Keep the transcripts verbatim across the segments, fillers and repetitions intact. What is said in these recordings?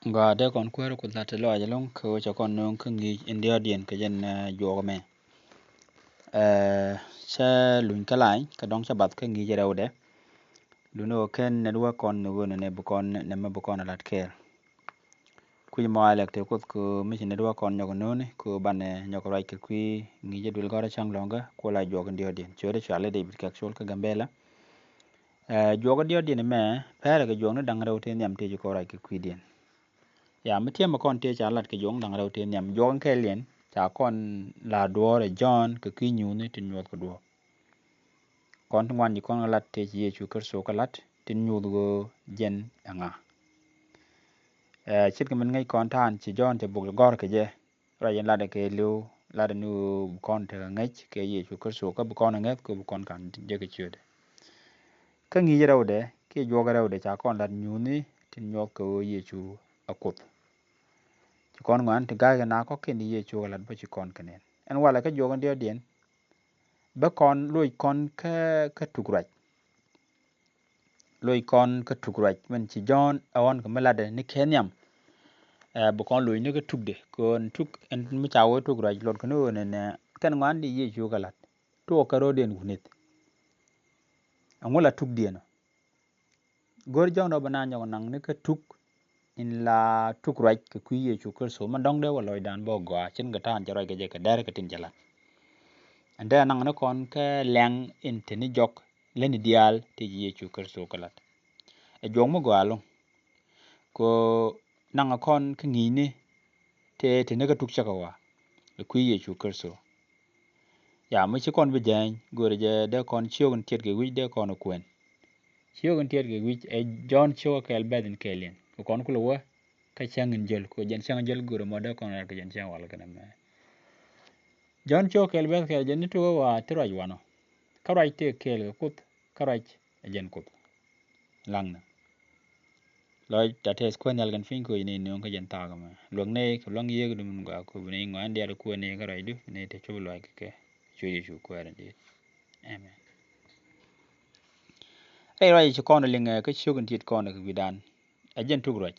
Gɔaa, dee kɔn kuäär Kuoth lat ti lɔaac ɛlɔ̱ŋ kɛ ɣöö cɛ kɔn nööŋ kä ŋi̱i̱c in diɔ̱ɔ̱kdiɛn kɛ jɛn, eh, juɔk ɛmɛ. Eh, cä luny kä lany kɛ dɔ̱ŋ cä bath kä ŋi̱i̱c rɛwdɛ. Duundɛ ɣöö /ken network kɔn nhök ɣöö nɛnɛ bi kɔn, nɛmɛ bi kɔn ɛ lat kɛɛl. Kui̱c mɔ a lɛk tëë Kuoth kɛ ɣöö mi ci network kɔn nyɔk nööŋni kɛ ɣöö banɛ nyɔk ruac kɛ kui̱ ŋi̱i̱c ɛ duël gɔ̱rä cäŋ lɔ̱ŋkä ku la juɔk in diɔ̱ɔ̱kdiɛn. Ciötdɛ cɔalɛ David Kɛk Col kä Gambɛla. Eh, juɔk in diɔ̱ɔ̱kdiɛn ɛmɛ pɛrɛ kɛ juɔkni da̱ŋ rɛw tëë nhiam tëë ci kɔn ruac kɛ kui̱diɛn. Ya, mi tiɛmɛ kɔn tëë ca lat kɛ juɔkni da̱ŋ rɛw tëë nhiam, juɔk in kɛɛliɛn ca kɔn la duɔ̱ɔ̱r ɛ Jɔ̱ɔ̱n kɛ kui̱ nyuuthni tin nyuɔth kɛ duɔ̱ɔ̱p. Kɔn ti ŋuan ci kɔn kɛ lat tëë ci Yecu Kritho kɛ lat tin nyuuth ɣöö jɛn ɛ ŋa. Eh, ce̱tkɛ min ŋäc kɔn ta̱a̱n ci Jɔ̱ɔ̱n cɛ buk gɔ̱r kɛ jɛ, ruac in latdɛ kɛɛliw, latdɛ ni ɣöö bi kɔn tekɛ ŋäc kɛ Yecu Kritho kä bi kɔn ɛ ŋäth kɛ ɣöö bi kɔn ka̱n jek kɛ ciötdɛ. Kä ŋi̱i̱c rɛwdɛ kiɛ juɔk rɛwdɛ ca kɔn lat nyuuthni tin nyuɔth kɛ ɣöö Yecu ɛ Kuoth. Ci kɔn ŋɔaani ti ga̱a̱c kɛ naath kɔ̱kiɛn ti Yecu kɛ lat bä ci kɔn kɛ nɛn. Ɛn walɛ kä juɔk in diɔ̱ɔ̱kdiɛn, bä kɔn loc kɔn kä, kä tuk ruac. Loc kɔn kä tuk ruac min ci Jɔ̱ɔ̱n ɛ ɣɔ̱n kɛ mi latdɛ ni kɛ nhiam. Eh, bi kɔn loc ni kä tukdɛ kɛ ɣöö ɛn tuk ɛn mi ca wee tuk ruac luɔtkɛ ni ɣöö nɛnɛ kɛn ŋɔaani ti Yecu kɛ lat tuɔɔk kɛ ro̱o̱diɛn wutnith. Ɛŋu la tukdiɛn ɔ? Go̱r Jɔ̱ɔ̱n ɔ bɛ naath nyɔk naŋ ni kä tuk in la tuk ruac kɛ kui̱ Yecu Kritho, min dɔ̱ŋ dee wä lɔcdan bä gɔaa, ce̱tkɛ ta̱a̱n cɛ ruac kɛ jɛ kɛ dɛr kɛ tin cɛ lat. Ɛn dee naŋ ni kɔn kä lɛŋ in te ni jɔk leni diaal tëë ci Yecu Kritho kɛ lat. Ɛ juɔk mi gɔaa ɛlɔ̱ŋ. Kɛ ɣöö naŋ kɔn kä ŋi̱i̱cni tëë te ni kä tuk cä kɛ wa kɛ kui̱ Yecu Kritho. Ya, mi ci kɔn bi jääny, görɛ jɛ dee kɔn ciök in tiɛt kɛ wi̱c dee kɔn kuɛn. Ciök in tiɛt kɛ wi̱c ɛ Jɔ̱ɔ̱n ciök ɛ kɛl bɛ̈th in kɛɛliɛn. Kɛ kɔn kulɛ wä kä cäŋ in jäl, kɛ jɛn cäŋ in jäl görɛ mɔ dee kɔn lat kɛ jɛn cäŋ wal kɛnɛ mɛ. Jɔ̱ɔ̱n ciök ɛ kɛl bɛ̈th kɛɛl jɛn ni tuk ɛ wa ti ruac wanɔ. Kä ruac tëë kɛɛl kɛ Kuoth, kä ruac ɛ jɛn Kuoth. Laŋnɛ. Lɔc ta tɛth kuäär nhial kɛn piny koc ni nööŋ kä jɛn thaak ɛmɛ. Luäk nɛy kɛ luaŋ Yiëë kɛ dumun gɔaa, kop ni ŋɔaani diaal kuäär ni kä ruacdu ni te cop luaac kɛ kɛ. Cuɛ Yecu Kuäär in di̱i̱t. Amen. Rɛy ruac ci kɔn liŋ ɛ kä ciök in tiɛt kɔn kɛ wi̱dan. Ɛ jɛn tuk ruac.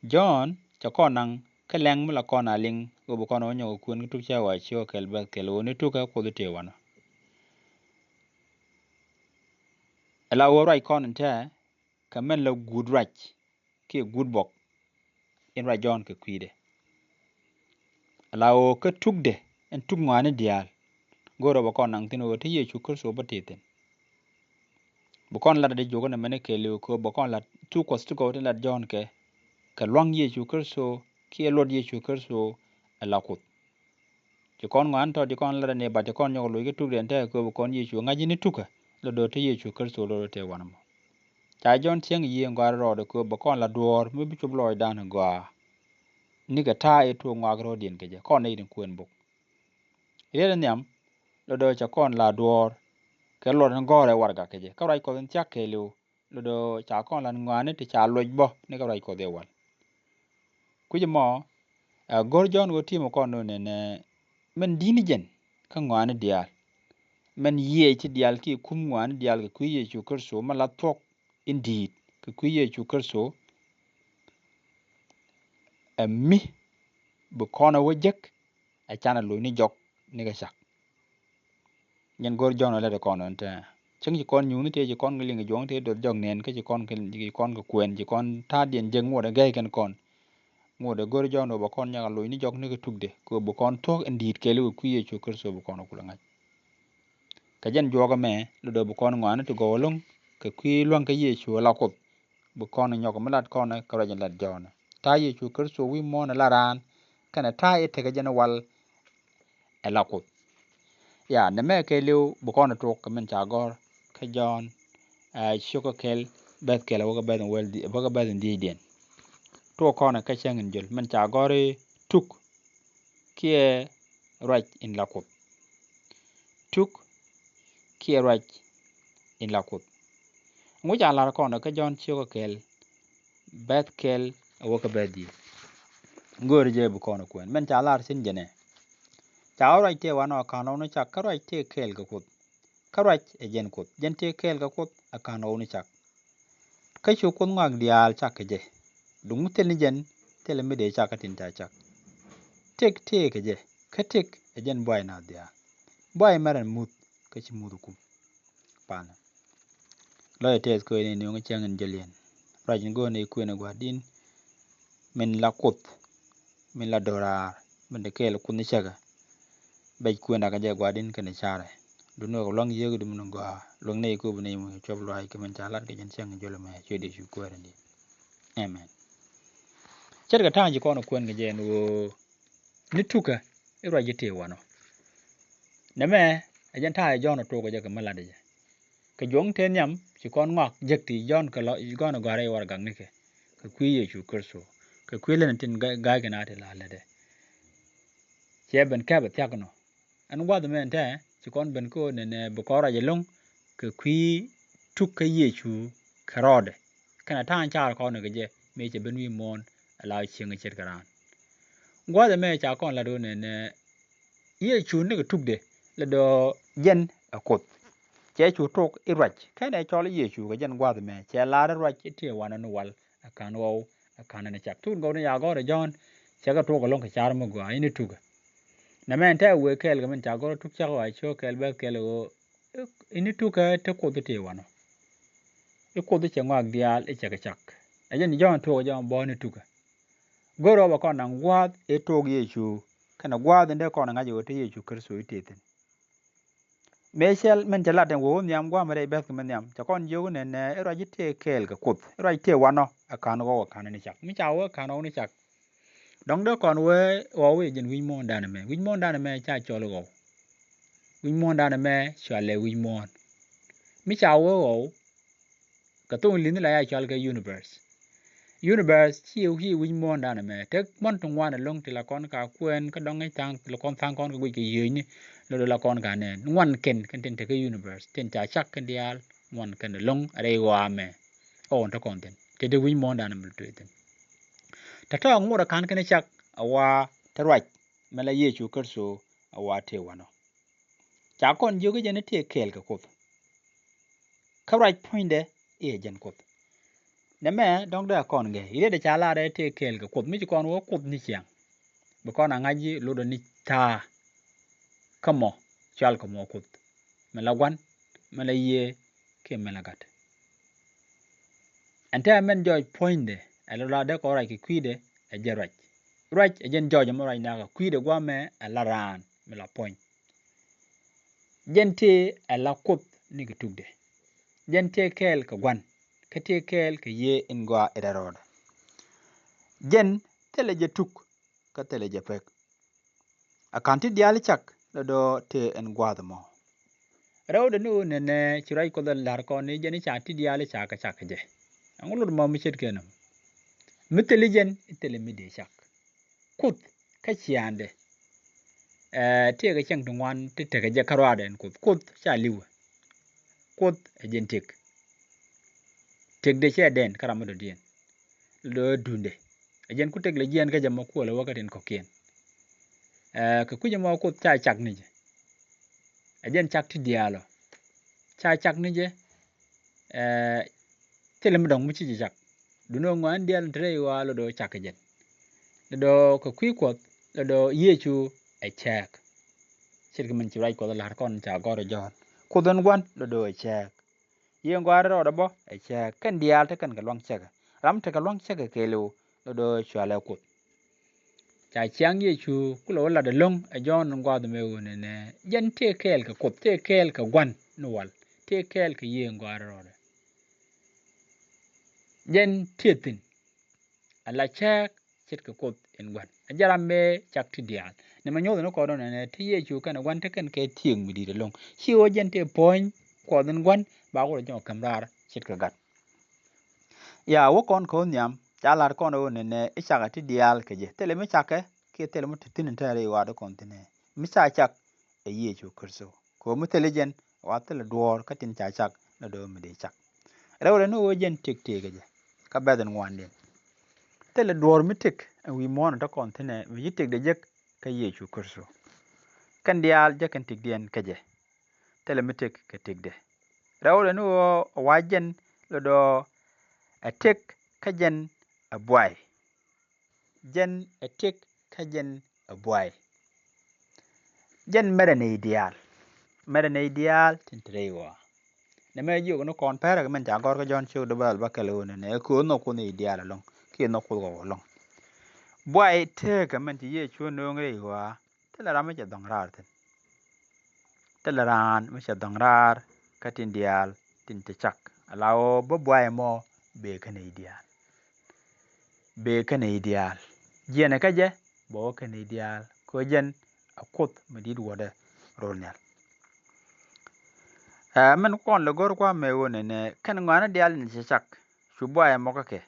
Jɔ̱ɔ̱n cɛ kɔn naŋ kä lɛŋ mi la kɔn a liŋ ɣöö bi kɔn ɛ wä nyɔk ɛ kuɛn kä tuk cä wa ciök ɛ kɛl bɛ̈th kɛl ɣöö ni tuk ɛ Kuoth tëë wanɔ. Ɛ la ɣöö ruac kɔn in tɛɛ kɛ mɛn la guut ruac kiɛ guut bɔk in ruac Jɔ̱ɔ̱n kɛ kui̱dɛ. Ɛ la ɣöö kä tukdɛ ɛn tuk ŋɔaani diaal. Go̱o̱rä bɛ kɔn naŋ thi̱n ɣöö te Yecu Kritho bä tëë thi̱n. Bi kɔn lat a di juɔk ɛn ɛmɛni kɛɛliw kɛ ɣöö bɛ kɔn lat thuk Kuɔth ti gɔw tin lat Jɔ̱ɔ̱n kɛ, kɛ luaŋ Yecu Kritho kiɛ luɔt Yecu Kritho ɛ la Kuoth. Ci kɔn ŋɔaani tɔt ci kɔn lat ɛn ɛ, bat ci kɔn nyɔk loc kä tukdɛ ɛn tɛk kɛ ɣöö bi kɔn Yecu ŋa̱c ni tukä, lɔ do̱r te Yecu Kritho lɔ do̱r te wanɛ mɔ. Ca Jɔ̱ɔ̱n cieŋ yiëë ŋɔaari rɔɔdɛ kɛ ɣöö bɛ kɔn la duɔ̱ɔ̱r mi bi cop lɔcdan gɔaa. Nikɛ ta̱a̱ ëë tuɔɔk ŋɔak ro̱o̱diɛn kɛ jɛ, kɔn nɛy tin kuɛn bok. Riet in nhiam, lɔ do̱r ca kɔn la duɔ̱ɔ̱r kɛ luɔt in gɔ̱rɛ warɛgak kɛ jɛ. Kä ruac Kuɔth in thia̱k kɛɛliw, lɔ do̱r ca kɔn la ŋɔaani ti ca luɔc bä ni kä ruac Kuɔth ëë wal. Kui̱c ɛmɔ, ɛ go̱r Jɔ̱ɔ̱n ɣöö ti̱i̱ mɔ kɔn do̱n nɛnɛ, min di̱t ni jɛn kä ŋɔaani diaal. Min yiëë ti diaal kiɛ kum ŋɔaani diaal kɛ kui̱ Yecu Kritho, min la thuɔ̱k in di̱i̱t kɛ kui̱ Yecu Kritho. Ɛ mi bi kɔn ɛ wä jek, ɛ canɛ lo̱c ni jɔk ni kɛ cak. Nyɛn go̱r Jɔ̱ɔ̱n ɛ lät ɛ kɔn ɛn tɛɛ. Cäŋ ci kɔn nyuuthni tëë ci kɔn kɛ liŋ kɛ juɔ̱ɔ̱ŋ tëë do̱r jɔk nɛn kä ci kɔn kɛ, ci kɔn kɛ kuɛn, ci kɔn ta̱a̱diɛn jek ŋuɔ̱t ɛ gɛy kɛn kɔn. Ŋuɔ̱t ɛ go̱r Jɔ̱ɔ̱n ɛ bɛ kɔn nyaka lo̱c ni jɔk ni kɛ tukdɛ kɛ bɛ kɔn thuɔ̱k in di̱i̱t kɛɛliw kɛ kui̱ Yecu Kritho bɛ kɔn kulɛ ŋa̱c. Kɛ jɛn juɔk ɛmɛ lɔ do̱r bɛ kɔn ŋɔaani ti gɔw ɛlɔ̱ŋ kɛ kui̱ lua̱ŋ kä Yecu ɛ la Kuoth. Bi kɔn nyɔk mi lat kɔn kä ruac in lat Jɔ̱ɔ̱n. Ta̱a̱ Yecu Kritho wi̱i̱ muɔ̱ɔ̱n ɛ la raan kɛnɛ ta̱a̱ i̱ tekɛ jɛn wal ɛ la Kuoth. Ya, nɛmɛ kɛɛliw bi kɔn ɛ tuɔk kɛ min ca gɔ̱r kä Jɔ̱ɔ̱n, ɛ, ciök kä kɛl bɛ̈th kɛl ɛ wä kä bɛ̈th in wäl, wä kä bɛ̈th in dhiecdiɛn. Tuɔk kɔn ɛ kä cäŋ in jäl min ca gɔ̱r i̱ tuk kiɛ ruac in la Kuoth. Tuk kiɛ ruac in la Kuoth. Ŋu ca lar kɔn kä Jɔ̱ɔ̱n ciök kä kɛl bɛ̈th kɛl ɛ wä kä bɛ̈th dhiec. Go̱o̱ri jɛ bi kɔn kuɛn min ca lar thi̱n jɛnɛ. Ca wä ruac tëë wanɔ a ka̱n rɔw ni cak kä ruac tëë kɛɛl kɛ Kuoth. Kä ruac ɛ jɛn Kuoth, jɛn tëë kɛɛl kɛ Kuoth a ka̱n rɔw ni cak. Kä cu Kuoth ŋɔak diaal cak kɛ jɛ. Duŋ mi thil ni jɛn, thilɛ mi dee cak kä tin ca cak. Tëk tëëkɛ jɛ, kä tëk ɛ jɛn buay naath diaal. Buay mɛ rɛn muth kä ci muth kum. Pa̱a̱nɛ lɔcɛ tɛth kööni ni wä cäŋ in jäliɛn. Ruac in go̱o̱r ni kuën ɛ gua̱a̱r din min la kuoth, min la do̱raar, min te kɛɛl kuoth ni cäkä. Bɛc kuën dakä jɛ gua̱a̱r din kɛnɛ carɛ. Duni wä kɛ luaŋ Yiëë kɛ dumi ni gɔaa, luäŋ ni Yecu bi ni mɔ cuɔp luaac kɛ min ca lat kɛ jɛn cäŋ in jäl mɛ ciöt Yecu Kuäär in di. Amen. Ce̱tkɛ ta̱a̱ŋ ci kɔn kuën kɛ jɛ ɛn ɣöö ni tukä i̱ ruac ji̱ tëë wanɔ. Nɛmɛ ɛ jɛn ta̱a̱ ɛ Jɔ̱ɔ̱n ɛ tuɔɔk kɛ jɛ kɛ mi latdɛ jɛ. Kɛ juɔ̱ŋ tëë nhiam ci kɔn ŋɔak jek ti Jɔ̱ɔ̱n kɛ lɔ gɔ̱a̱n ɛ gɔ̱a̱r ɛ warɛgaknikɛ kɛ kui̱ Yecu Kritho, kɛ kui̱ lɛn tin ga̱a̱c kɛ na ti la lätdɛ. Cɛ ben kɛpɛ thia̱k nɔ. Ɛn gua̱th mɛn tɛ ci kɔn ben kä nɛnɛ bi kɔn ruac ɛlɔ̱ŋ kɛ kui̱ tuk kä Yecu kɛ rɔɔdɛ. Kɛnɛ ta̱a̱ŋ car kɔn kɛ jɛ mëë cɛ ben wi̱i̱ muɔ̱ɔ̱n ala cieŋ ce̱tkɛ raan. Gua̱th ɛmɛ ca kɔn lat ɣöö nɛnɛ Yecu nikɛ tukdɛ lɛ dɔ̱ jɛn ɛ kuoth. Cɛ cu tok i̱ ruac kɛnɛ cɔl Yecu kɛ jɛn gua̱th ɛmɛ cɛ lar i̱ ruac i̱ tëë wanɔ ni wal ɛ ka̱n ɣɔw ɛ ka̱n ni cak. Thuk gɔw ni ya gɔ̱r ɛ Jɔ̱ɔ̱n cɛ kɛ tuɔk ɛlɔ̱ŋ kɛ car mi gɔaa i̱ ni tukä. Nɛmɛ ɛn tɛ wëë kɛɛl kɛ min ca gɔ̱r tuk cak ɣɔaa cio̱k kɛɛl bɛth kɛɛl ɣöö i̱ ni tukä te kuoth i̱ tëë wanɔ. I̱ kuoth i̱ cɛ ŋɔak diaal i̱ cɛ kɛ cak. Ɛ jɛn Jɔ̱ɔ̱n tuɔk ɛ Jɔ̱ɔ̱n bä ni tukä. Go̱r ɣɔw bɛ kɔn naŋ gua̱a̱th i̱ tuɔk Yecu kɛnɛ gua̱a̱th in dee kɔn ɛ ŋa̱c ɣöö te Yecu Kritho i̱ tëë thi̱n. Mëë cɛl min cɛ lat ɛn wä wä nhiam gua̱a̱m rɛy bɛ̈th kɛ mi nhiam cɛ kɔn jiök nɛnɛ i̱ ruac i̱ tëë kɛɛl kɛ kuoth i̱ ruac tëë wanɔ ɛ ka̱n ɣɔw ɛ ka̱n ni cak. Mi ca wä ɛ ka̱n ɣɔw ni cak. Dɔ̱ŋ dee kɔn wee ɣɔw wi̱i̱ jɛn wi̱c muɔ̱ɔ̱n danɛ mɛ. Wi̱c muɔ̱ɔ̱n danɛ mɛ ca cɔl ɣɔw. Wi̱c muɔ̱ɔ̱n danɛ mɛ cɔalɛ wi̱c muɔ̱ɔ̱n. Mi ca wee ɣɔw kɛ thoŋ li̱nh la ya cɔal kɛ universe. Universe ci ci wi̱c muɔ̱ɔ̱n danɛ mɛ tek muɔ̱n ti ŋuan ɛlɔ̱ŋ ti la kɔn ka kuɛn kä dɔ̱ŋ thaŋ ti la kɔn thaŋ kɔn kɛ guic kɛ yiëëcni. Lɔ dee la kɔn ka nɛn ŋuan kɛn kɛn tin tekɛ universe tin ca cak kɛn diaal ŋuan kɛn ɛlɔ̱ŋ rɛy ɣɔaa mɛ. Ɣɔw ɛn te kɔn thi̱n te dee wi̱c muɔ̱ɔ̱n danɛ mɛ lɔ tueeth thi̱n. Tɔ̱tɔ̱ ŋot ɛ ka̱n kɛn cak a wa te ruac mɛ la Yecu Kritho a wa tëë wanɔ. Ca kɔn jiök i̱ jɛn i̱ tëë kɛɛl kɛ kuoth. Kä ruac puɔ̱nydɛ i̱ ɛ jɛn kuoth. Nɛmɛ dɔ̱ŋ dee a kɔn gɛ i̱ rietdɛ ca lar i̱ tëë kɛɛl kɛ kuoth mi ci kɔn wä kuoth ni ciaŋ. Bi kɔn a ŋa̱c i̱ lotdɛ ni tha̱a̱. Kä mɔ cɔal kɛ mɔ kuoth. Mɛ la gua̱n mɛ la yiëë kiɛ mɛ la gat. Ɛn tɛmɛn jɔɔc puɔ̱nydɛ ɛ la dee kɔn ruac kɛ kui̱dɛ ɛ jɛn ruac. Ruac ɛ jɛn jɔɔc ɛmɔ ruac nakä kui̱dɛ guamɛ ɛ la raan mi la puɔ̱ny. Jɛn tëë ɛ la kuoth ni kɛ tukdɛ. Jɛn tëë kɛɛl kɛ gua̱n kä tëë kɛɛl kɛ yiëë in gɔaa in rɛl rɔɔdɛ. Jɛn thilɛ jɛ tuk kä thilɛ jɛ pek. A ka̱n ti diaal cak lɔ dɔ̱ tëë ɛn gua̱a̱th ɛmɔ. Rɛwdɛ ni ɣöö nɛnɛ ci ruac kuoth ɛ la̱r kɔn ni jɛn i̱ ca ti diaal i̱ ca kɛ cak kɛ jɛ. Ɛŋu lot mɔ mi ce̱tkɛ nɔ? Mi thil i̱ jɛn i̱ thil i̱ mi dee cak. Kuoth kä ciaaŋdɛ. Ɛɛ, tëëkɛ cäŋ ti ŋuan ti tekɛ jɛ kä ruaadɛ ɛn kuoth. Kuoth ca li̱wɛ. Kuoth ɛ jɛn tëk. Tëkdɛ cɛ dɛn kä ram mi dɔ̱diɛn. Lɔ dundɛ. Ɛ jɛn ku tëk lɛ jiɛn kä jɛ mɔ kuɔlɛ wä kä tin kɔ̱kiɛn. Ɛɛ, kɛ kui̱c ɛmɔ kuoth ca cak ni jɛ. Ɛ jɛn cak ti diaal ɔ. Ca cak ni jɛ. Ɛɛ, thilɛ mi dɔ̱ŋ mi ci jɛ cak. Duundɛ ŋɔaani diaal in te rɛy ɣɔaa lɔ do̱ cak kɛ jɛn. Lɔ do̱ kɛ kui̱ kuɔth lɔ do̱ Yecu ɛ cɛɛk. Ce̱tkɛ min ci ruac kuɔth ɛ la̱r kɔn ca gɔ̱r ɛ Jɔ̱ɔ̱n. Kuoth ɛn gua̱n lɔ do̱ ɛ cɛɛk. Yiëë in gɔaa in rɛl rɔɔdɛ bä ɛ cɛɛk. Kɛn diaal te kɛn kɛ luaŋ cäkä. Ram tekɛ luaŋ cäkä kɛɛliw lɔ do̱ cɔalɛ kuoth. Ca ciaŋ Yecu ku lɛ wä lat ɛlɔ̱ŋ ɛ Jɔ̱ɔ̱n in gua̱a̱th ɛmɛ ɣöö nɛnɛ jɛn tëë kɛɛl kɛ kuoth, tëë kɛɛl kɛ gua̱n ni wal, tëë kɛɛl kɛ yiëë in gɔaa in rɛl rɔɔdɛ. Jɛn tëë thi̱n. Ala cääk ce̱tkɛ kuoth in gua̱n. A jɛ ram mëë cak ti diaal. Nɛmɛ nyuɔth ni kɔn nɛnɛ ti Yecu kɛnɛ gua̱n te kɛn kɛ thiëëk mi di̱i̱t ɛlɔ̱ŋ. Ci ɣöö jɛn tëë puɔ̱ny kuɔth in gua̱n ba ku rɔ jɔ̱ɔ̱k käm raar ce̱tkɛ gat. Ya wä kɔn kɛ wä nhiam ca lar kɔn ɣöö nɛnɛ i̱ cakɛ ti diaal kɛ jɛ. Thilɛ mi cakɛ kiɛ thilɛ mi te thi̱n in te rɛy ɣɔaa di kɔn thi̱n ɛ. Mi ca cak ɛ Yecu Kritho. Kɛ ɣöö mi thilɛ jɛn wa thilɛ duɔ̱ɔ̱r kä tin ca cak lɔ do̱ mi dee cak. Rɛwdɛ ni ɣöö jɛn tëk tëëkɛ jɛ kä bɛ̈th in ŋuandiɛn. Thilɛ duɔ̱ɔ̱r mi tëk ɛn wi̱i̱ muɔ̱ɔ̱n in te kɔn thi̱n ɛ mi ci tëkdɛ jek kä Yecu Kritho. Kɛn diaal jek kɛn tëkdiɛn kä jɛ. Thilɛ mi tëk kɛ tëkdɛ. Rɛwdɛ ni ɣöö wa jɛn lɔ do̱ ɛ tëk kä jɛn ɛ buay. Jɛn ɛ tëk kä jɛn ɛ buay. Jɛn mɛrɛ nɛy diaal. Mɛrɛ nɛy diaal tin te rɛy ɣɔaa. Nɛmɛ jiök ni kɔn pɛrɛ kɛ mɛn ca gɔr kä Jɔ̱ɔ̱n ciök dup bäkɛl ɣöö nɛnɛ ɛ köö nhɔk Kuoth nɛy diaal ɛlɔ̱ŋ kiɛ nhɔk Kuoth ɣɔw ɛlɔ̱ŋ. Buay tëëkä mɛn ci Yecu nööŋ rɛy ɣɔaa. Thilɛ ram mi cɛ dhɔ̱ŋ raar thi̱n. Thilɛ raan mi cɛ dhɔ̱ŋ raar kä tin diaal tin te cak. Ala ɣöö bä buay ɛmɔ bëë kä nɛy diaal. Bëë kä nɛy diaal. Jiɛnɛ kä jɛ bɛ wä kä nɛy diaal kɛ ɣöö jɛn ɛ Kuoth mi di̱i̱t wädɛ rol nhial. Ɛ mɛn kɔn lɛ go̱r kua̱mɛ ɣöö nɛnɛ kɛn ŋɔaani diaal in cɛ cak cu buay ɛmɔ kä kɛ.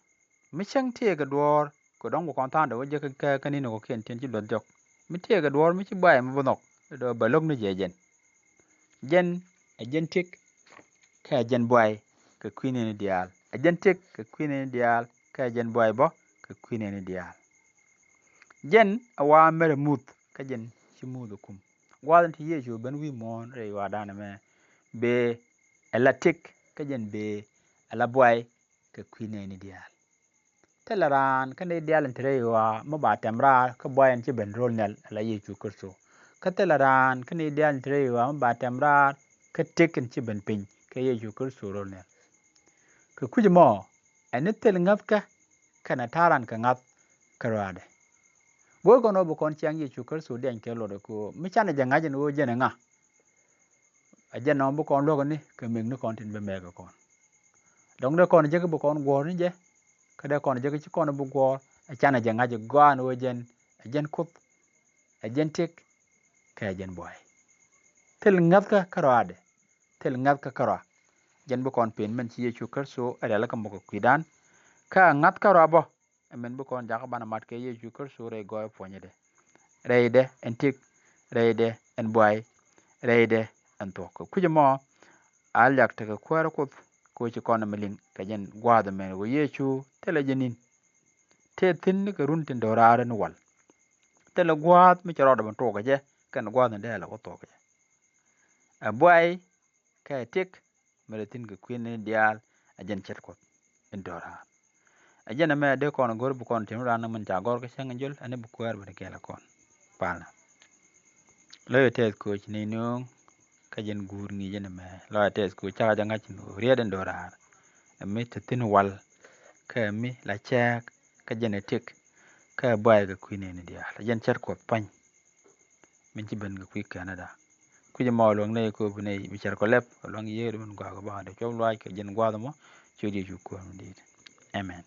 Mi cäŋ tëëkɛ duɔ̱ɔ̱r kɛ dɔ̱ŋ bi kɔn tha̱a̱ŋdɛ wä jek kä, kä ni̱n kɔ̱kiɛn tin ci duɔth jɔk. Mi tëëkɛ duɔ̱ɔ̱r mi ci buay ɛmɔ bi nhɔk, dee bɛ lo̱k ni jɛ jɛn. Jɛn ɛ jɛn tëk kä ɛ jɛn buay kɛ kui̱ nɛɛni diaal. Ɛ jɛn tëk kɛ kui̱ nɛɛni diaal kä ɛ jɛn buay bä kɛ kui̱ nɛɛni diaal. Jɛn ɛ wa mɛrɛ muth kä jɛn ci muth ɛ kum. Gua̱a̱th in te Yecu ben wi̱i̱ muɔ̱ɔ̱n rɛy ɣɔaa danɛ mɛ bëë ɛ la tëk kä jɛn bëë ɛ la buay kɛ kui̱ nɛɛni diaal. Thilɛ raan kä nɛy diaal in te rɛy ɣɔaa mi ba tɛm raar kä buay in ci ben rol nhial ala Yecu Kritho. Kä thilɛ raan kä nɛy diaal in te rɛy ɣɔaa mi ba tɛm raar kä tëk in ci ben piny kä Yecu Kritho rol nhial. Kɛ kui̱c ɛmɔ ɛn ni thil ŋäthkä kɛnɛ ta̱a̱ ran kɛ ŋa̱th kä rɔaadɛ. Go̱o̱r kɔn ɣöö bi kɔn ciaŋ Yecu Kritho diany kɛ luɔt ɛ kɛ ɣöö mi canɛ jɛ ŋa̱c ɛn ɣöö jɛn ɛ ŋa. Ɛ jɛn nɔmɔ bi kɔn luäk ni kɛ mëk ni kɔn tin bi mɛk ɛ kɔn. Dɔ̱ŋ dee kɔn jek bi kɔn guɔ̱ɔ̱r ni jɛ kä dee kɔn jek ci kɔn bi guɔ̱ɔ̱r. Ɛ canɛ jɛ ŋa̱c ɛ gɔaa ɛn ɣöö jɛn ɛ jɛn Kuoth, ɛ jɛn tëk kɛ ɛ jɛn buay. Thil ŋäthkä kä rɔaadɛ. Thil ŋäthkä kä rɔa. Jɛn bi kɔn pen mɛn ci Yecu Kritho ɛ rialikä mɔ kɛ kui̱dan. Kä ŋa̱th kä rɔa bä. Ɛmɛn bi kɔn jakä banɛ mat kɛ Yecu Kritho rɛy gɔɔy puɔ̱nydɛ. Rɛydɛ ɛn tëk, rɛydɛ ɛn buay, rɛydɛ ɛn thuɔ̱k. Kɛ kui̱c ɛmɔ a liak tekɛ kuäärä Kuoth kɛ ɣöö ci kɔn ɛmɛ liŋ kɛ jɛn gua̱a̱th ɛmɛn ɣöö Yecu thilɛ jɛ ni̱n. Tëë thi̱n ni kɛ run tin do̱raarä ni wal. Thilɛ gua̱a̱th mi cɛ rɔɔdɛ ben tuɔɔk kɛ jɛ kɛn gua̱a̱th ni dee ala wä thuɔɔk kɛ jɛ. Ɛ buay kɛ tëk mi rɛ thi̱n kɛ kui̱ ni diaal. Ɛ jɛn ce̱t Kuɔth in do̱raar. Ɛ jɛn ɛmɛ dee kɔn go̱r bi kɔn tim raan min ca gɔr kä cäŋ in jol ɛn bi kuäär bi ni kɛɛl ɛ kɔn. Palnɛ. Lɔcɛ tɛth koc ni nööŋ kä jɛn guur ŋi̱i̱c ɛn ɛmɛ. Lɔcɛ tɛth koc cakɛ jɛ ŋa̱c ni riet in do̱raar. Ɛmi te thi̱n wal kä ɛmi la cɛɛk kä jɛn ɛ tëk kä ɛ buay kɛ kui̱ nɛɛni diaal. Ɛ jɛn ce̱t Kuɔth pa̱ny. Min ci ben kɛ kui̱ kɛnɛ da. Kui̱c ɛmɔ luäŋ nɛy kööp nɛy bi cɛr kɔ lɛp kɛ luäŋ Yiëëdu min gɔaa kɛ ba̱a̱ŋ dee cuɔp luaac kɛ jɛn gua̱a̱th ɛmɔ. Ciöt Yecu Kuäär min di̱i̱t. Amen.